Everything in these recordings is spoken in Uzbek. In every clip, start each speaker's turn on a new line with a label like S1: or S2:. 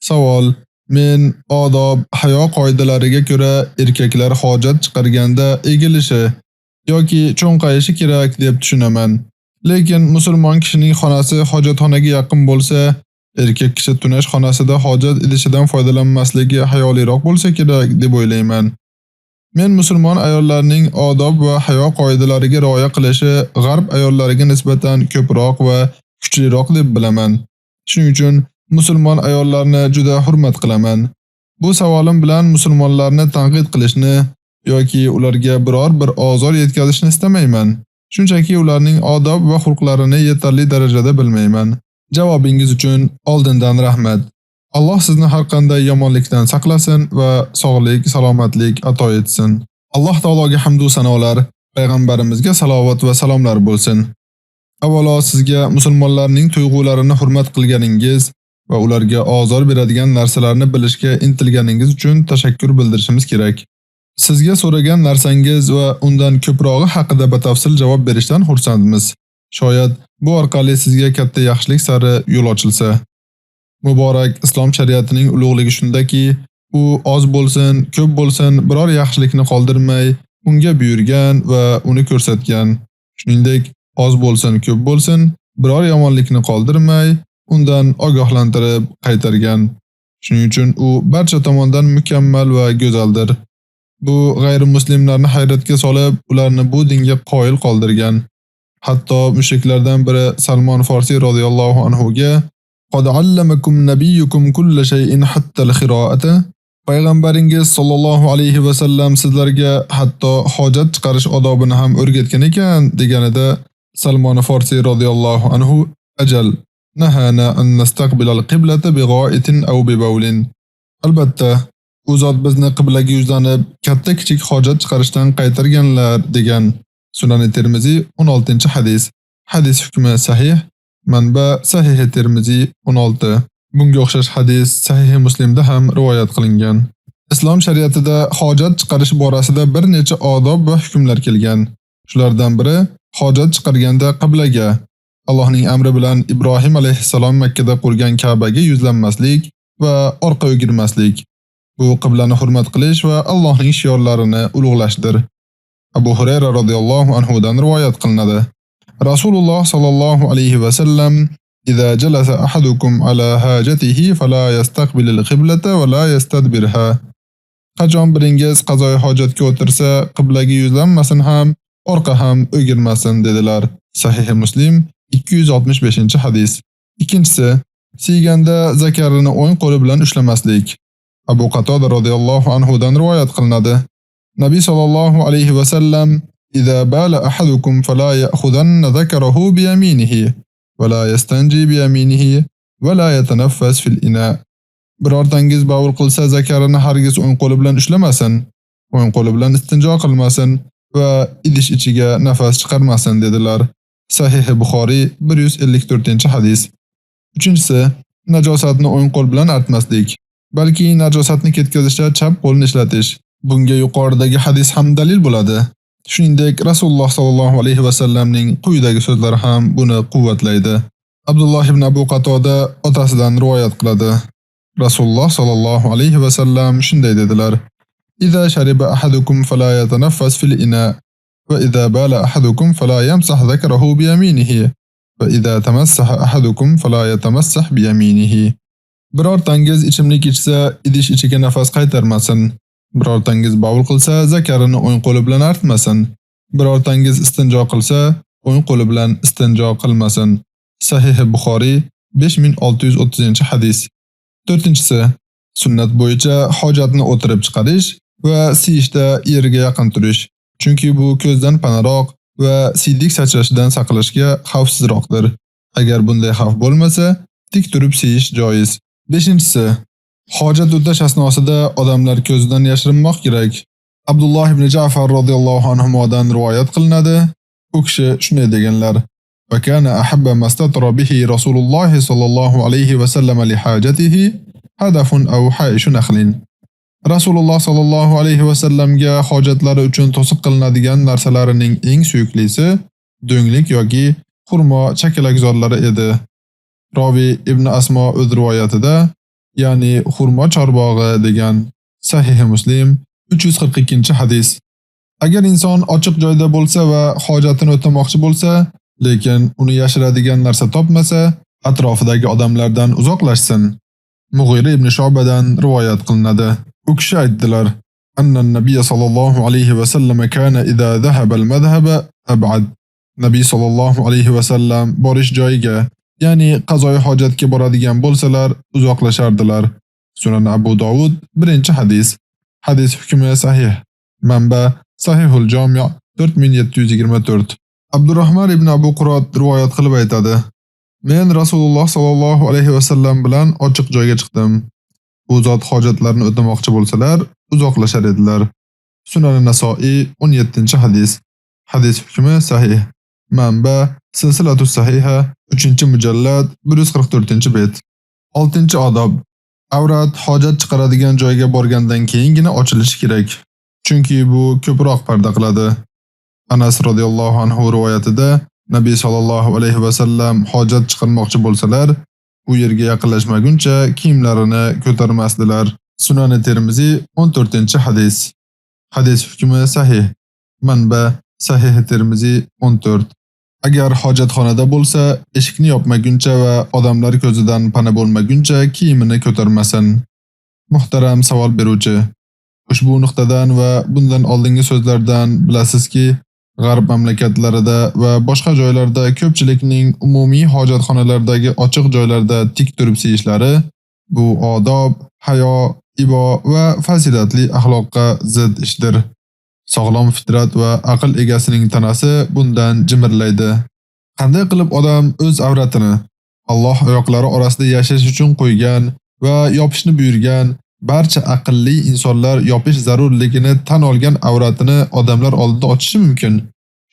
S1: Savol: Men odob, hayo qoidalariga ko'ra erkaklar hojat chiqarganda egilishi yoki cho'nqayishi kerak deb tushunaman. Lekin musulmon kishining xonasi hojatxonaga yaqin bo'lsa, erkak kishi tunash xonasida hojat idishidan foydalanmasligi hayoliroq bo'lsa kerak deb o'ylayman. Men musulmon ayollarning odob va hayo qoidalariga rioya qilishi g'arb ayollariga nisbatan ko'proq va kuchliroq deb bilaman. Shuning uchun musulmon ayollarni juda hurmat qilaman. Bu savolim bilan musulmonlarni tanqid qilishni yoki ularga biror bir ozor yetkazishni istamayman. Shunchaki ularning odob va xulqlarini yetarli darajada bilmayman. Javobingiz uchun oldindan rahmat. Alloh sizni har qanday yomonlikdan saqlasin va sog'lik, salomatlik ato etsin. Alloh taologa hamd va sanolar, payg'ambarimizga salovat va salomlar bo'lsin. Avvalo sizga musulmonlarning tuyg'ularini hurmat qilganingiz va ularga ozor beradigan narsalarni bilishga intilganingiz uchun tashakkur bildirishimiz kerak. Sizga so'ragan narsangiz va undan ko'prog'i haqida batafsil javob berishdan xursandmiz. Shoyat bu orqali sizga katta yaxshilik sari yo'l ochilsa. Muborak islom shariatining ulug'ligi shundaki, u oz bo'lsin, ko'p bo'lsin, biror yaxshilikni qoldirmay unga buyurgan va uni ko'rsatgan. Shuningdek, oz bo'lsin, ko'p bo'lsin, biror yomonlikni qoldirmay undan ogohlantirib qaytargan. Shuning uchun u barcha tomondan mukammal va go'zaldir. Bu g'ayrimuslimlarni hayratga solib, ularni bu dinga qoyil qoldirgan. Hatto mushriklardan biri Salmon Farsi radhiyallohu anhu ga "Qad allamakum nabiyyukum kulla shay'in hatta al-qira'ata" Payg'ambaringiz sollallohu alayhi va sallam sizlarga hatto hojat chiqarish odobini ham o'rgatgan ekan deganida Salmon Farsi radhiyallohu anhu ajal nahana an nastaqbil al-qiblata bigha'itin aw bibawlin. Albatta, u zot bizni qiblaga yuzlanib, katta kichik hojat chiqarishdan qaytarganlar degan. Sunan Termiziy 16-hadis. Hadis hukmi sahih. Manba Sahih Termiziy 16. Bunga o'xshash hadis Sahih Muslimda ham rivoyat qilingan. Islom shariatida hojat chiqarish borasida bir necha odob va hukmlar kelgan. Shulardan biri hojat chiqarganda qiblaga, Allohning amri bilan Ibrohim alayhissalom Makka da qurgan Ka'baga yuzlanmaslik va orqa o'girmaslik. Bu qiblani hurmat qilish va Allohning shiorlarini ulug'lashdir. Abu Hurayra radhiyallohu anhu dan rivoyat qilinadi. Rasululloh sallallohu alayhi va sallam "Iza jalasa ahadukum ala hajatihi fala yastaqbil al-qiblata va la yastadbirha." Qachon biringiz qazoyi hojatga o'tirsa, qiblaga yuzlanmasin ham, orqa ham o'girmasin dedilar. Sahih Muslim 265-hadis. Ikkinchisi, siyganda zakarini o'ng qo'li bilan ushlamaslik. Abu Qatoda radhiyallohu anhu dan rivoyat qilinadi. Nabiy sallallohu alayhi va sallam "Iza bala ahadukum fala ya'khudanna dhakarahu biyaminihi va la yastanji biyaminihi va la yatanaffas fil ina." Birortangiz bavul qilsa zakarini hargiz o'ng qo'li bilan ushlamasin, o'ng qo'li bilan istinjo qilmasin va idish ichiga nafas chiqarmasin dedilar. Sahih Buxoriy 154-hadis. Uchinchisi, najosatni o'ng qo'l bilan artmaslik, balki najosatni ketkazishda chap qo'lni ishlatish. Bunga yuqoridagi hadis ham dalil bo'ladi. Shuningdek, Rasululloh sallallohu alayhi va sallamning quyidagi so'zlari ham buni quvvatlaydi. Abdulloh ibn Abu Qatoda otasidan rivoyat qiladi. Rasululloh sallallohu alayhi va sallam shunday dedilar: "Iza shariba ahadukum fala yatanaffas fil ina va iza bala ahadukum fala yamsah dhakarahu biyaminihi va iza tamassaha ahadukum fala yatamassah biyaminihi." Birortangiz ichimlik ichsa, idish ichiga nafas qaytarmasin. Birortangiz bavul qilsa, zakarini o'ng qo'li bilan artmasin. Birortangiz istinjo qilsa, o'ng qo'li bilan istinjo qilmasin. Sahih Buxoriy 5630-hadis. To'rtinchisi, sunnat bo'yicha hojatni o'tirib chiqarish va siyishda yerga yaqin turish. Chunki bu ko'zdan panaroq va siydik sachrashidan saqlashga xavfsizroqdir. Agar bunday xavf bo'lmasa, tik turib siyish joiz. Beshinchisi, hojat o'tash asnosida odamlar ko'zidan yashirinmoq kerak. Abdulloh ibn Ja'far radhiyallohu anhudan rivoyat qilinadi. U kishi shunday deganlar: "Va kana ahabba mastatara bihi Rasululloh sallallohu alayhi va sallam li hajatihi hadafun aw haishu nakhlin." Rasululloh sallallohu alayhi va sallamga hojatlari uchun to'siq qilinadigan narsalarining eng suyuklisi do'nglik yoki xurmo chakalakzorlari edi. Rovi Ibn Asmo o'z rivoyatida ya'ni xurmo chorbog'i degan. Sahih Muslim 342-hadis. Agar inson ochiq joyda bo'lsa va hojatini o'tamoqchi bo'lsa, lekin uni yashiradigan narsa topmasa, atrofidagi odamlardan uzoqlashsin. Mughira ibn Shu'badan rivoyat qilinadi. U kishi aytdilar: "Anna-n-nabiy sallallohu alayhi va sallam kana idza dhahaba al-madhhaba ab'ad." Nabiy sallallohu alayhi va sallam borish joyiga, ya'ni qazoyi hojatga boradigan bo'lsalar, uzoqlashardilar. Sunan Abu Dovud 1-hadis. Hadis hukmi sahih. Manba: Sahihul Jami' 4724. Abdurrahman ibn Abu Qurot rivoyat qilib aytadi: Men Rasululloh sallallohu alayhi va sallam bilan ochiq joyga chiqdim. U zot hojatlarini o'tamoqchi bo'lsalar, uzoqlashar edilar. Sunan Nasoiy 17-hadis. Hadis hukmi sahih. Manba: Silsilatus Sahiha 3-mujallad 144-bet. 6-odob. Avrat hojat chiqaradigan joyga borgandan keyingina ochilishi kerak. Chunki bu ko'proq parda qiladi. Anas radhiyallohu anhu rivoyatida Nabiy sallallohu alayhi va sallam hojat chiqarmoqchi bo'lsalar, u yerga yaqinlashmaguncha kiyimlarini ko'tarmasdilar. Sunan Termiziy 14-hadis. Hadis hukmi sahih. Manba: Sahih Termiziy 14. Agar hojatxonada bo'lsa, eshikni yopmaguncha va odamlar ko'zidan pana bo'lmaguncha kiyimini ko'tarmasin. Muhtaram savol beruvchi, ushbu nuqtadan va bundan oldingi so'zlardan bilasizki, G'arb mamlakatlarida va boshqa joylarda ko'pchilikning umumiy hojatxonalardagi ochiq joylarda tik turib siyishlari bu odob, hayo, ibo va fazilatli axloqqa zid ishdir. Sog'lom fitrat va aql egasining tanasi bundan jimirlaydi. Qanday qilib odam o'z avratini Alloh oyoqlari orasida yashirish uchun qo'ygan va yopishni buyurgan, barcha aqlli insonlar yopish zarurligini tan olgan avratini odamlar oldida ochishi mumkin?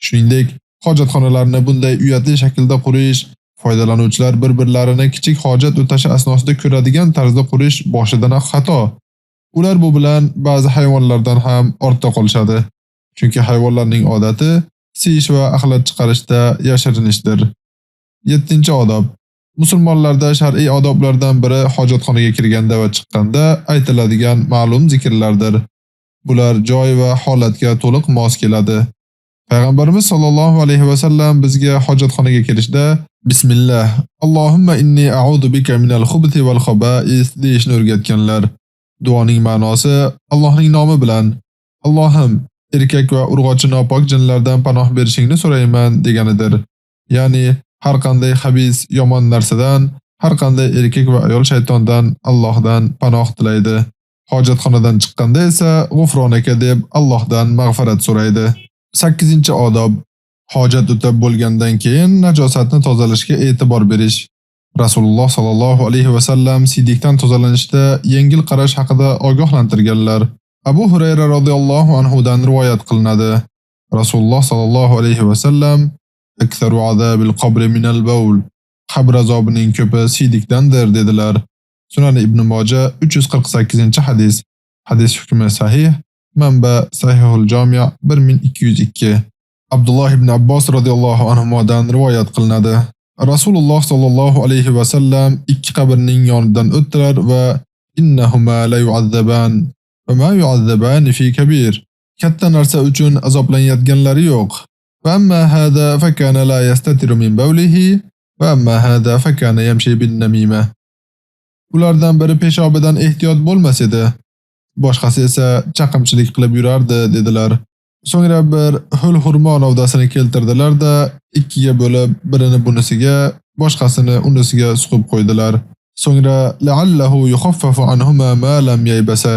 S1: Shuningdek, hojatxonalarni bunday uyatli shaklda qurish, foydalanuvchilar bir-birlarini kichik hojat o'tashi asnosida ko'radigan tarzda qurish boshidanoq xato. Ular bu bilan ba'zi hayvonlardan ham ortda qolishadi. Chunki hayvonlarning odati siyish va axlat chiqarishda yashirinishdir. 7-odob. Musulmonlarda shar'iy odoblardan biri hojatxonaga kirganda va chiqqanda aytiladigan ma'lum zikrlardir. Bular joy va holatga to'liq mos keladi. Payg'ambarimiz sollallohu alayhi va sallam bizga hojatxonaga kirishda Bismillah, Allohumma inni a'udhu bika minal xubuthi val xaba'is deyishni o'rgatganlar. Duoning ma'nosi Allohning nomi bilan Allohim, erkak va urg'ochi nopok jinlardan panoh berishingni so'rayman deganidir. Ya'ni har qanday xabis, yomon narsadan, har qanday erkak va ayol shaytondan Allohdan panoh tilaydi. Hojatxonadan chiqqanda esa g'ufronaka deb Allohdan mag'firat so'raydi. 8-odob. Hojat o'tab bo'lgandan keyin najosatni tozalashga e'tibor berish. Rasululloh sallallohu alayhi va sallam siydikdan tozalanishda yengil qarash haqida ogohlantirganlar. Abu Hurayra radhiyallohu anhu dan rivoyat qilinadi. Rasululloh sallallohu alayhi va sallam "Aktharu azabil qabri minal bawl" qabr azobining ko'pi siydikdandir dedilar. Sunan Ibn Moja 348-hadis. Hadis hukmi sahih. Manba: Sahihul Jami' 1202. Abdulloh ibn Abbos radhiyallohu anhudan rivoyat qilinadi. Rasululloh sallallohu alayhi va sallam ikki qabrning yonidan o'tdilar va innahuma la yu'azzaban va ma yu'azzaban fi kabir. Katta narsa uchun azoblanayotganlari yo'q. Va amma hada fakana la yastatiru min bawlihi va amma hada fakana yamshi bin namima. Ulardan biri peshobidan ehtiyot bo'lmas edi, boshqasi esa chaqimchilik qilib yurardi dedilar. So'ngra bir ho'l xurmo novdasini keltirdilar-da, ikkiga bo'lib, birini bunisiga, boshqasini unisiga suqib qo'ydilar. So'ngra la'allahu yukhaffafu anhuma ma lam yaybasa.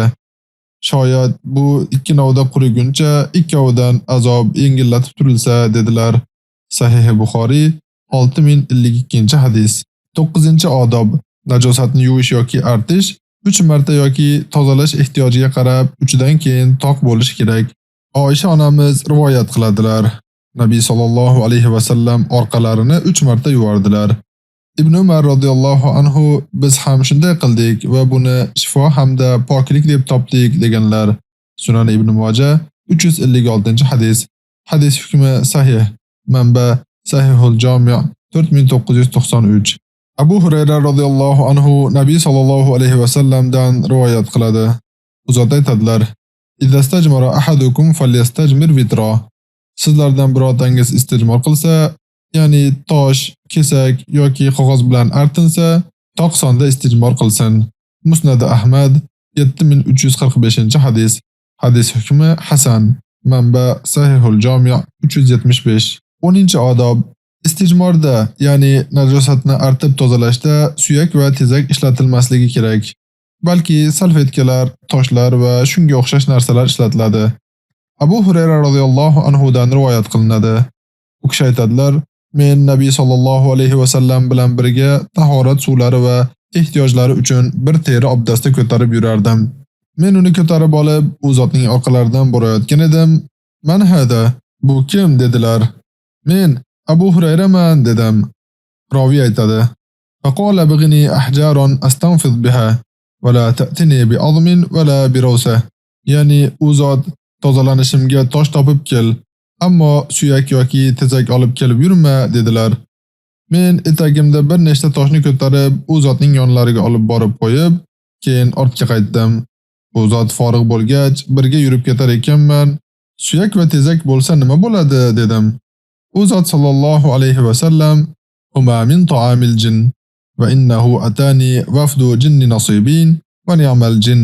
S1: Shoyat bu ikki novda quriguncha ikkovidan azob yengillatib turilsa dedilar. Sahih Buxoriy 6052-hadis. 9-odob. Najosatni yuvish yoki artish 3 marta yoki tozalash ehtiyojiga qarab 3 dan keyin toq bo'lishi kerak. Oisha onamiz rivoyat qiladilar. Nabiy sallallohu alayhi va sallam orqalarini 3 marta yuvardilar. Ibn Umar radhiyallohu anhu biz ham shunday qildik va buni shifo hamda poklik deb topdik deganlar. Sunan Ibn Moja 356-hadis. Hadis hukmi sahih. Manba: Sahihul Jami' 4993. Abu Hurayra radhiyallohu anhu Nabiy sallallohu alayhi va sallamdan rivoyat qiladi. U zot aytadilar: "Idza istajmara ahadukum falyastajmir vitra." Sizlardan birotangiz istijmor qilsa, ya'ni tosh, kesak yoki qog'oz bilan artinsa, toq sonda istijmor qilsin. Musnad Ahmad 7345-hadis. Hadis hukmi hasan. Manba Sahihul Jami' 375. 10-odob. Istijmorda, ya'ni najosatni artib tozalashda suyak va tezak ishlatilmasligi kerak, balki salfetkalar, toshlar va shunga o'xshash narsalar ishlatiladi. Abu Hurayra radhiyallohu anhu dan rivoyat qilinadi. U kishi aytadilar: Men Nabiy sallallohu alayhi va sallam bilan birga tahorat suvlari va ehtiyojlari uchun bir teri obdasta ko'tarib yurardim. Men uni ko'tarib olib, u zotning orqalaridan borayotgan edim. "Man hada? Bu kim?" dedilar. "Men Abu Hurayraman" dedim. Raviy aytadi: "Faqala bighni ahjaron astanfid biha va la ta'tini bi'azmin va la birawsa." Ya'ni u zot tozalanishimga tosh topib kel, ammo suyak yoki tezak olib kelib yurma dedilar. Men etagimda bir nechta toshni ko'tarib, u zotning yonlariga olib borib qo'yib, keyin ortga qaytdim. U zot forig' bo'lgach, birga yurib ketar ekanman. Suyak va tezak bo'lsa nima bo'ladi dedim. U zot sallallohu alayhi va sallam: "Huma min ta'amil jin va innahu atani wafdu jinni nasibin va ni'mal jin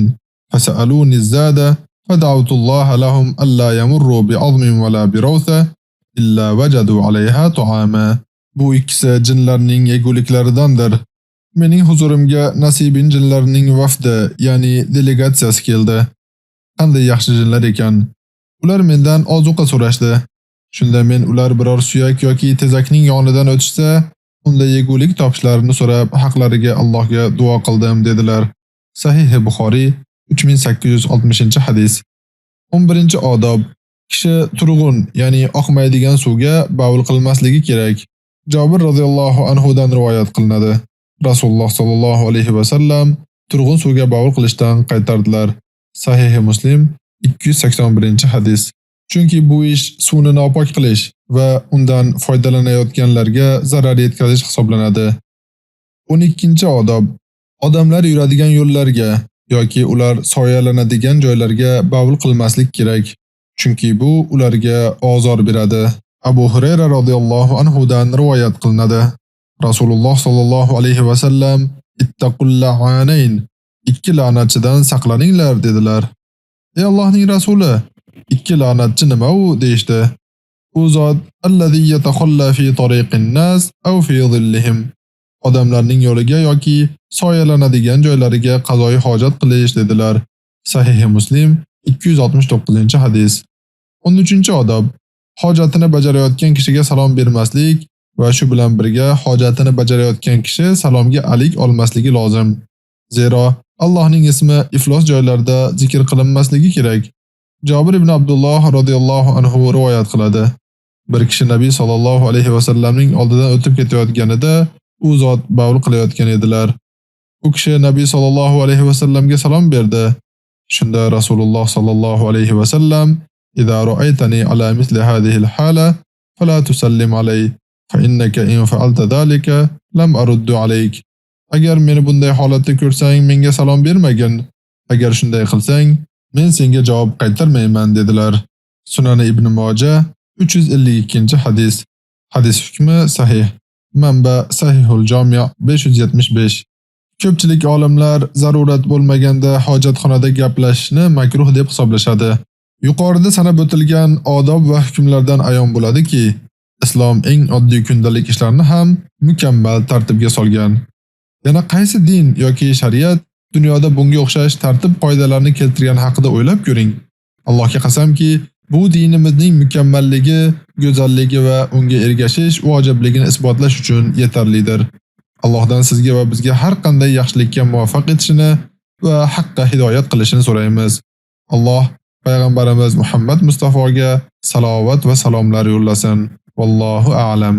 S1: fas'aluni zada fad'awtu Allah lahum alla yamurru bi'azmin wa la birawtha illa wajadu 'alayha ta'ama." Bu ikkisi jinlarning yeguliklaridandir. Mening huzurimga Nasibin jinlarining vafdi, ya'ni delegatsiyasi keldi. Qanday yaxshi jinlar ekan. Ular mendan ozuqa so'rashdi. Shunda men ular biror suyak yoki tezakning yonidan o'tishsa, unda yegulik topishlarini so'rab, haqlariga Allohga duo qildim dedilar. Sahih Buxoriy 3860-hadis. 11-odob. Kishi turg'un, ya'ni oqmaydigan suvga bavul qilmasligi kerak. Jabir radhiyallohu anhu dan rivoyat qilinadi. Rasululloh sallallohu alayhi va sallam turg'un suvga bavul qilishdan qaytardilar. Sahih Muslim 281-hadis. Chunki bu ish suvni nopok qilish va undan foydalanayotganlarga zarar yetkazish hisoblanadi. 12-odob. Odamlar yuradigan yo'llarga yoki ular soyalanadigan joylarga bavul qilmaslik kerak, chunki bu ularga ozor beradi. Abu Hurayra radhiyallohu anhu dan rivoyat qilinadi. Rasululloh sallallohu alayhi va sallam: "Ittaqul la'anayn" ikki la'natchidan saqlaninglar dedilar. Ey Allohning rasuli, ikki la'natchi nima u deyishdi. U zot: "Allazi yatakhalla fi tariqin nas aw fi zillihim." Odamlarning yo'liga yoki soyalanadigan joylariga qazoyi hojat qilish dedilar. Sahih Muslim 269-hadis. 13-odob. Hojatini bajarayotgan kishiga salom bermaslik va shu bilan birga hojatini bajarayotgan kishi salomga alik olmasligi lozim. Zero Allohning ismi iflos joylarda zikr qilinmasligi kerak. Jabir ibn Abdulloh radhiyallohu anhu rivoyat qiladi. Bir kishi Nabiy sallallohu alayhi va sallamning oldidan o'tib ketayotganida u zot bavul qilayotgan edilar. U kishi Nabiy sallallohu alayhi va sallamga salom berdi. Shunda Rasululloh sallallohu alayhi va sallam: "Idza ra'aytani ala misli hadhihi al-hala fala tusallim alay fa innaka in fa'alta dhalika lam aruddu alayk." Agar meni bunday holatda ko'rsang, menga salom bermagin. Agar shunday qilsang, men senga javob qaytarmayman dedilar. Sunan Ibn Moja 352-hadis. Hadis hukmi sahih. Manba Sahihul Jami' 575. Ko'pchilik olimlar zarurat bo'lmaganda hojatxonada gaplashishni makruh deb hisoblashadi. Yuqorida sanab o'tilgan odob va hukmlardan ayon bo'ladiki, islom eng oddiy kundalik ishlarni ham mukammal tartibga solgan. Yana qaysi din yoki shariat dunyoda bunga o'xshash tartib qoidalarni keltirgani haqida o'ylab ko'ring. Allohga qasamki, bu dinimizning mukammalligi, go'zalligi va unga ergashish vojibligini isbotlash uchun yetarlidir. Allohdan sizga va bizga har qanday yaxshilikka muvaffaq etishini va haqqa hidoyat qilishini so'raymiz. Alloh payg'ambarimiz Muhammad Mustafoga salovat va salomlar yo'llasin. Vallohu a'lam.